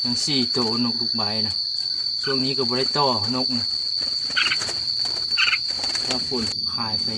ຍັງສີ່ໂຕ ນົກລູກໄບນະ. ຊ່ວງນີ້ກໍບໍ່ໄດ້ຕໍ່ນົກນະ ເພາະຝົນ. ຂາຍໄປ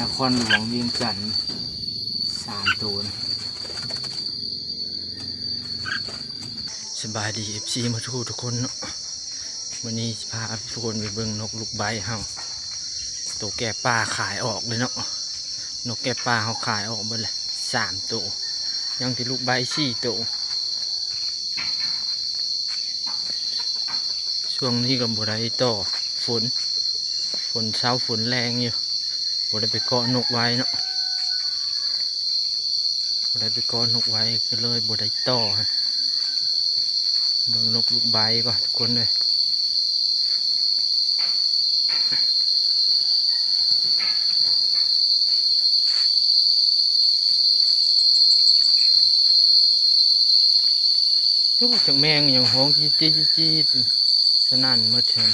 ນະຄອນຫຼວງວຽງຈັນສາມໂຕນະ. ສະບາຍດີ ເອັຟຊີ ໝົດທຸກຄົນເນາະ. ມື້ນີ້ຊິພາທຸກຄົນໄປເບິ່ງນົກລູກໄບເຮົາ ໂຕແກ່ປ່າຂາຍອອກເລີຍເນາະ. ນົກແກ່ປ່າເຮົາຂາຍອອກເບິດແລ້ວສາມໂຕ ຍັງແຕ່ລູກໄບສີ່ໂຕ. ຊ່ວງນີ້ກໍບໍ່ໄດ້ຕໍ່ຝົນ ຝົນເຊົ້າຝົນແລງຢູ່ ບໍ່ໄດ້ໄປເກາະນົກໄວ້ເນາະ ບໍ່ໄດ້ໄປເກາະນົກໄວ້ ກໍເລີຍບໍ່ໄດ້ຕໍ່. ເບິ່ງນົກລູກໄບກ່ອນທຸກຄົນເອີຍ. ໂອ້ ຈັກແມງຫຍັງຮ້ອງຈີດໆ ສະໜັ່ນໝົດເທື່ອ.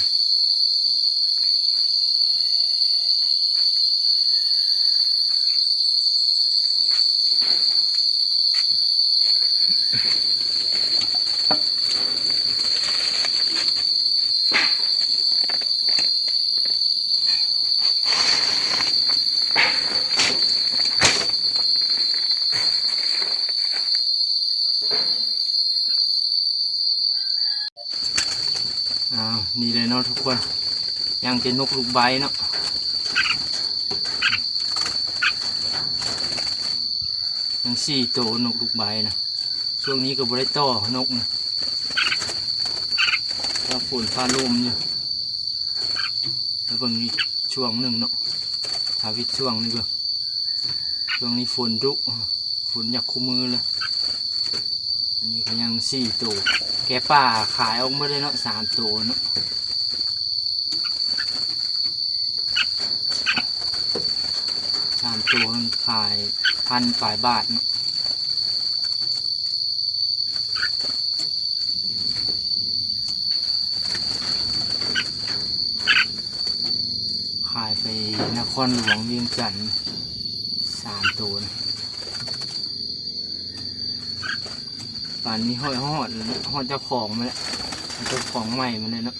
ອ້າວ ນີ້ແຫຼະເນາະທຸກຄົນ ຍັງແຕ່ນົກລູກໄບເນາະ ຍັງສີ່ໂຕນົກລູກໄບນະ. ຊ່ວງນີ້ກໍບໍ່ໄດ້ຕໍ່ນົກນະ ເພາະຝົນຟ້າລົມຢູ່. ແລ້ວເບິ່ງອີກຊ່ວງໜຶ່ງເນາະ ຖ້າວິດຊ່ວງນີ້ເບິ່ງ ຊ່ວງນີ້ຝົນດຸ ຝົນຢາກຄູ່ມື້ເລີຍ. ອັນນີ້ກໍຍັງສີ່ໂຕ ແກ່ປ່າຂາຍອອກໝົດເລີຍເນາະ ສາມໂຕເນາະ ສາມໂຕມັນຂາຍພັນປາຍບາດເນາະ. ຂາຍໄປນະຄອນຫຼວງວຽງຈັນສາມໂຕນະ. ປານນີ້ຮອດ ຮອດແລ້ວເນາະ ຮອດເຈົ້າຂອງມາແລ້ວ ເຈົ້າຂອງໃໝ່ມາແລ້ວເນາະ.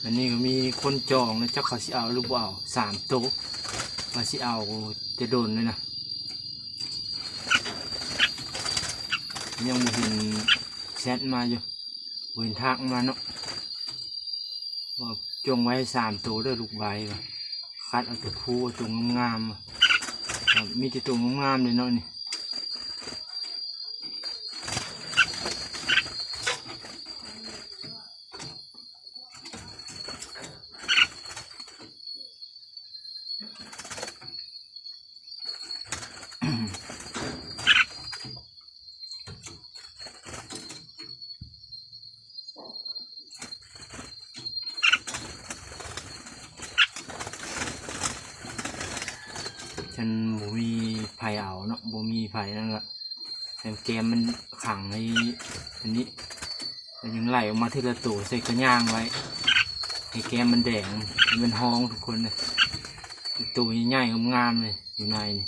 ອັນນີ້ກໍມີຄົນຈອງນະ ຈັກເຂົາຊິເອົາຫຼືບໍ່ເອົາ ສາມໂຕ ວ່າຊິເອົາແຕ່ດົນເລີຍນະ ຍັງບໍ່ເຫັນແຊັດມາຢູ່ ບໍ່ເຫັນທັກມາເນາະ. ວ່າຈົ່ງໄວ້ສາມໂຕເດີລູກໄບ ວ່າຄັດເອົາໂຕຜູ້ ເອົາໂຕງາມໆ ວ່າມີແຕ່ໂຕງາມໆເດ້ເນາະນີ້. ຄັນບໍ່ມີໃຜເອົາເນາະ ບໍ່ມີໃຜນັ້ນລະ ຄັນແກ້ມມັນຂັງໃນອັນນີ້ ມັນຍັງໄຫຼອອກມາທີລະໂຕ ໃສ່ກະຍ່າງໄວ້ ໃຫ້ແກ້ມມັນແດງ ໃຫ້ມັນຮ້ອງທຸກຄົນເລີຍ. ໂຕໃຫຍ່ໆ ງາມໆ ເລີຍຢູ່ໃນນີ້.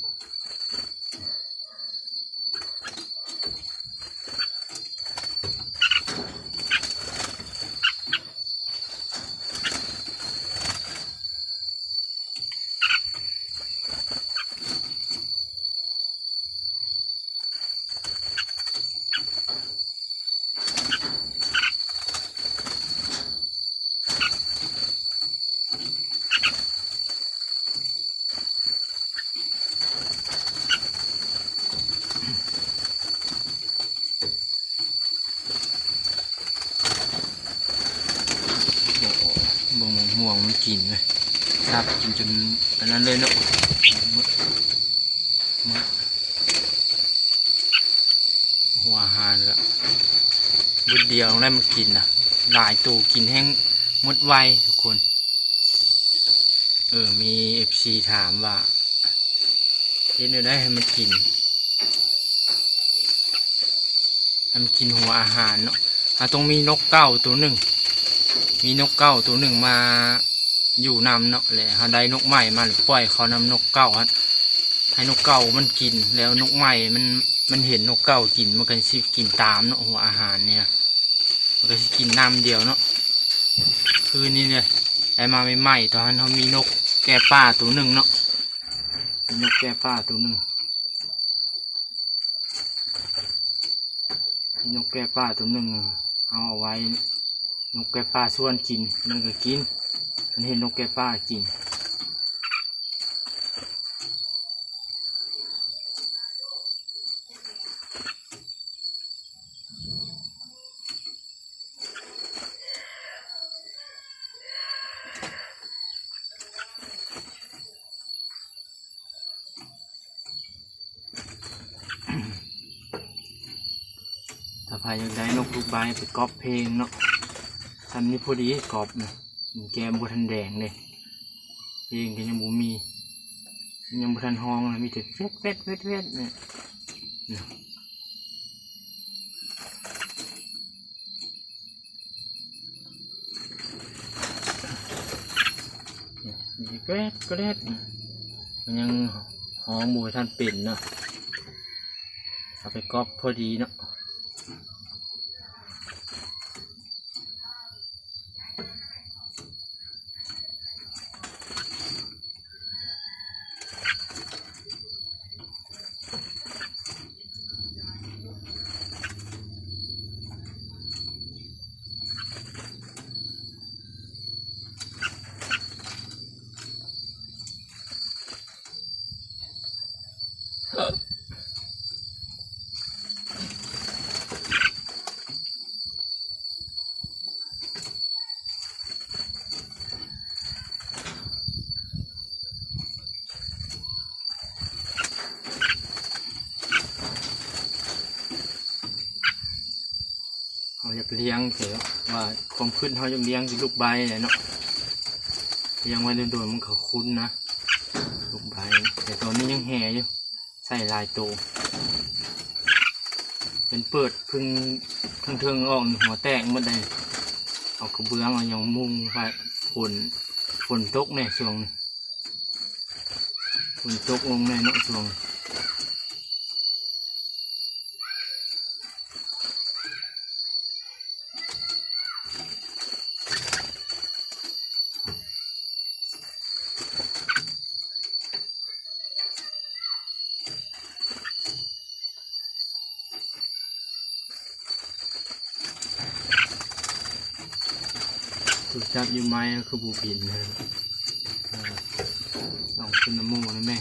ໂອ້ ເບິ່ງໝາກມ່ວງມັນກິນເວີຍ ສັບກິນຈົນອັນນັ້ນເລີຍເນາະ ໝົດ ໝົດ ຫົວອາຫານກະບຶດດຽວໄດ້ມາກິນນະ ຫຼາຍໂຕກິນແຮ່ງໝົດໄວທຸກຄົນ. ເອີ ມີເອັຟຊີຖາມວ່າ ເຮັດແນວໃດໃຫ້ມັນກິນ ໃຫ້ມັນກິນຫົວອາຫານເນາະ. ເຮົາຕ້ອງມີນົກເກົ້າໂຕໜຶ່ງ ມີນົກເກົ້າໂຕໜຶ່ງມາຢູ່ນຳເນາະ ແລະເຮົາໄດ້ນົກໃໝ່ມາ ແລະປ່ອຍເຂົ້ານຳນົກເກົ້າຫັ້ນ ໃຫ້ນົກເກົ້າມັນກິນ ແລ້ວນົກໃໝ່ມັນ ມັນເຫັນນົກເກົ່າກິນ ມັນກໍຊິກິນຕາມເນາະ ຫົວອາຫານນີ້ນະ ມັນກໍຊິກິນນຳດຽວເນາະ. ຄືນີ້ເດ້ ໄດ້ມາໃໝ່ໆ ຕອນນັ້ນເຮົາມີນົກແກ້ປ່າໂຕໜຶ່ງເນາະ ມີນົກແກ້ປ່າໂຕໜຶ່ງ ມີນົກແກ້ປ່າໂຕໜຶ່ງ ເຮົາເອົາໄວ້ ນົກແກ້ປ່າຊວນກິນ ມັນກໍກິນ ມັນເຫັນນົກແກ້ປ່າກິນ. ຖ້າໃຜຢາກໄດ້ນົກລູກໄບໄປກອບເພງເນາະ ສ່ຳນີ້ພໍດີກອບນະ ແກ້ມບໍ່ທັນແດງເດ້ ເພງກໍຍັງບໍ່ມີ ຍັງບໍ່ທັນຮ້ອງນະ ມີແຕ່ແວັດໆໆໆ ນີ້ ແກຣດແກຣດ ມັນຍັງຮ້ອງບໍ່ທັນເປັນເນາະ ເອົາໄປກອບພໍດີເນາະ. ເຮົາຢາກລ້ຽງ ແຕ່ວ່າຄວາມຄິດເຮົາຢາກລ້ຽງຄືລູກໄບແຫຼະເນາະ ລ້ຽງໄວ້ດົນໆ ມັນກໍຄຸນນະ ລູກໄບ ແຕ່ຕອນນີ້ຍັງແຫ່ຢູ່ ໃສ່ຫຼາຍໂຕ ເພິ່ນເປີດເພິ່ງເທິງໆ ອອກ ຫົວແຕກໝົດເດ້ ເອົາກະເບື້ອງ ເອົາຫຍັງມຸງໄວ້ ຝົນ ຝົນຕົກແດ່ຊ່ວງນີ້ ຝົນຕົກລົງແດ່ເນາະຊ່ວງນີ້. ໂທລະສັບຢູ່ໄມ້ຄືບໍ່ບິນເລີຍ ເອີ ລອງຂຶ້ນນຳໝູ່ນະແມ່.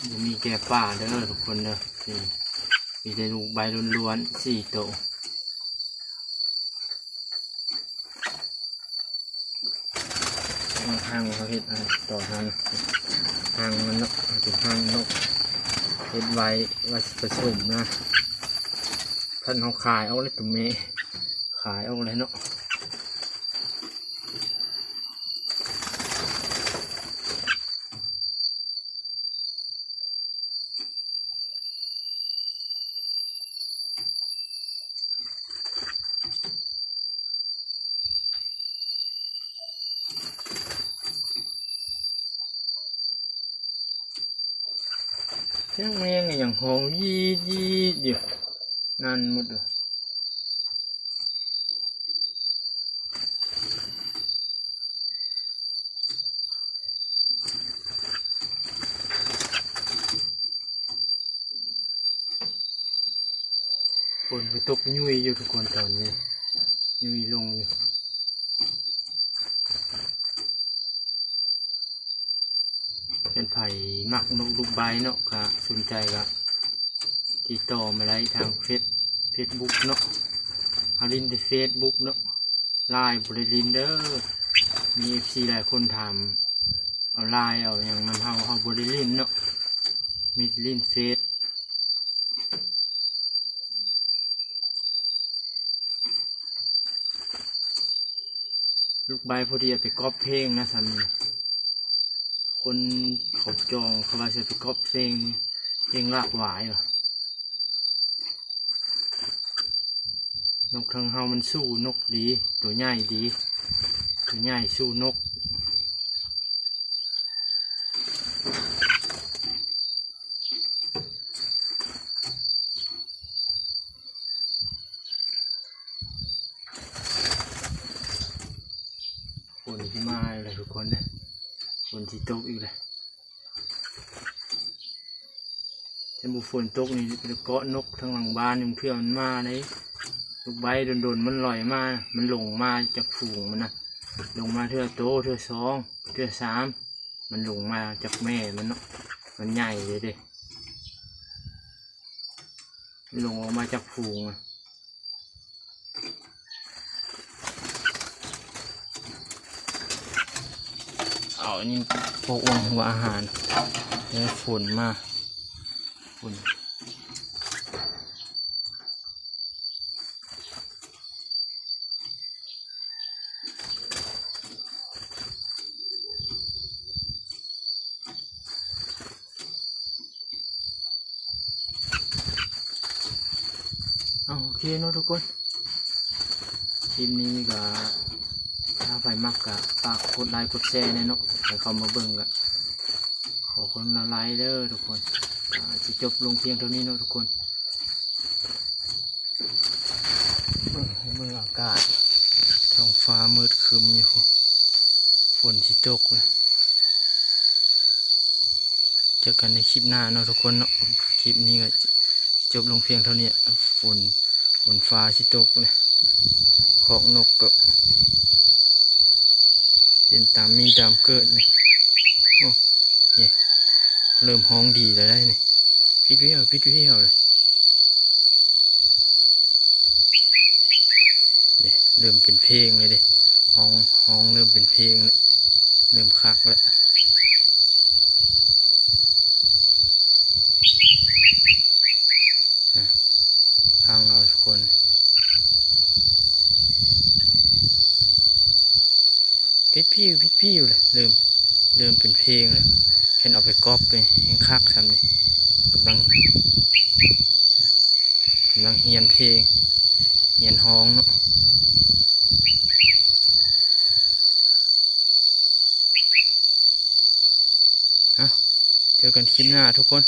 ບໍ່ມີແກ່ປ່າເດີທຸກຄົນເດີ ນີ້ ມີແຕ່ລູກໄບລ້ວນໆ ສີ່ໂຕ. ເອົາຮັງເຮົາເຮັດອັນຕໍ່ຮັງ ຮັງມັນເນາະ ເປັນຮັງນົກ ເຮັດໄວ້ວ່າຊິປະສົມນະ ຄັນເຮົາຂາຍອອກແລ້ວໂຕແມ່ ຂາຍອອກແລ້ວເນາະ. ສຽງແມງກໍຍັງຮ້ອງຢີດໆຢູ່ ນັ້ນໝົດ. ຝົນກໍຕົກຫຍຸ້ຍຢູ່ທຸກຄົນ ຕອນນີ້ຫຍຸ້ຍລົງຢູ່. ຄັນໃຜມັກນົກລູກໄບເນາະ ກະສົນໃຈກະຕິດຕໍ່ມາໄດ້ທາງເຟສ ເຟສບຸກເນາະ ເຮົາຫຼິ້ນແຕ່ເຟສບຸກເນາະ ລາຍບໍ່ໄດ້ຫຼິ້ນເດີ. ມີເອັຟຊີຫຼາຍຄົນຖາມເອົາລາຍເອົາຫຍັງນຳເຮົາ ເຮົາບໍ່ໄດ້ຫຼິ້ນເນາະ ມິດຫຼິ້ນເຟສ ລູກໃບ້ຜູ້ທີ່ເອົາໄປກອບເພງນະຊັ້ນ ຄົນເຂົາຈອງ ເຂົາວ່າຊິເອົາໄປກອບເພງ ເພງຫຼາກຫຼາຍວ່າ. ນົກເທິງເຮົາມັນສູ້ນົກດີ ໂຕໃຫຍ່ດີ ໂຕໃຫຍ່ສູ້ນົກ. ຝົນຊິມາອີກແລ້ວທຸກຄົນເດີ ຝົນຊິຕົກອີກແລ້ວ. ຄັນບໍ່ຝົນຕົກນີ້ ໄປເກາະນົກທາງຫຼັງບ້ານ ເທື່ອມັນມາເດ້. ລູກໃບ້ດົນໆ ມັນລອຍມາ ມັນຫຼົງມາຈາກຝູງມັນນະ ຫຼົງມາເທື່ອໂຕ ເທື່ອສອງ ເທື່ອສາມ ມັນຫຼົງມາຈາກແມ່ມັນເນາະ ມັນໃຫຍ່ເດ້ ມັນຫຼົງອອກມາຈາກຝູງ. ເອົາອັນນີ້ໂປະລົງຫົວອາຫານ ແລ້ວຝົນມາ ຝົນ. ເອົາ ໂອເຄເນາະທຸກຄົນ ຄລິບນີ້ກະ ຖ້າໃຜມັກກະຝາກກົດໄລກົດແຊແດ່ເນາະ ໃຜເຂົ້າມາເບິ່ງກະ ຂໍຄວາມລະໄລເດີທຸກຄົນ. ກະຊິຈົບລົງພຽງເທົ່ານີ້ເນາະທຸກຄົນ. ເບິ່ງ ໃຫ້ເບິ່ງອາກາດ ທ້ອງຟ້າມືດຄຶ້ມຢູ່ ຝົນຊິຕົກແລ້ວ. ເຈີກັນໃນຄລິບໜ້າເນາະທຸກຄົນເນາະ ຄລິບນີ້ກະຈົບລົງພຽງເທົ່ານີ້ ຝົນ ຝົນຟ້າຊິຕົກແລ້ວ. ຄອກນົກກະເປັນຕາມມີຕາມເກີດນີ້ ໂອ້ ເລີ່ມຮ້ອງດີແລ້ວໄດ໋ນີ້ ປິດວຽວ ປິດວຽວເລີຍ. ນີ້ ເລີ່ມເປັນເພງແລ້ວເດ້ ຮ້ອງ ຮ້ອງເລີ່ມເປັນເພງແລ້ວ ເລີ່ມຄັກແລ້ວ. ຟັງເອົາທຸກຄົນ ປິດພິວ ປິດພິວເລີຍ ເລີ່ມ ເລີ່ມເປັນເພງແລ້ວ. ຄັນເອົາໄປກອບນີ້ແຮ່ງຄັກຊ້ຳນີ້ ກຳລັງ ກຳລັງຮຽນເພງ ຮຽນຮ້ອງເນາະ. ເອົາ ເຈີກັນຄລິບໜ້າທຸກຄົນ.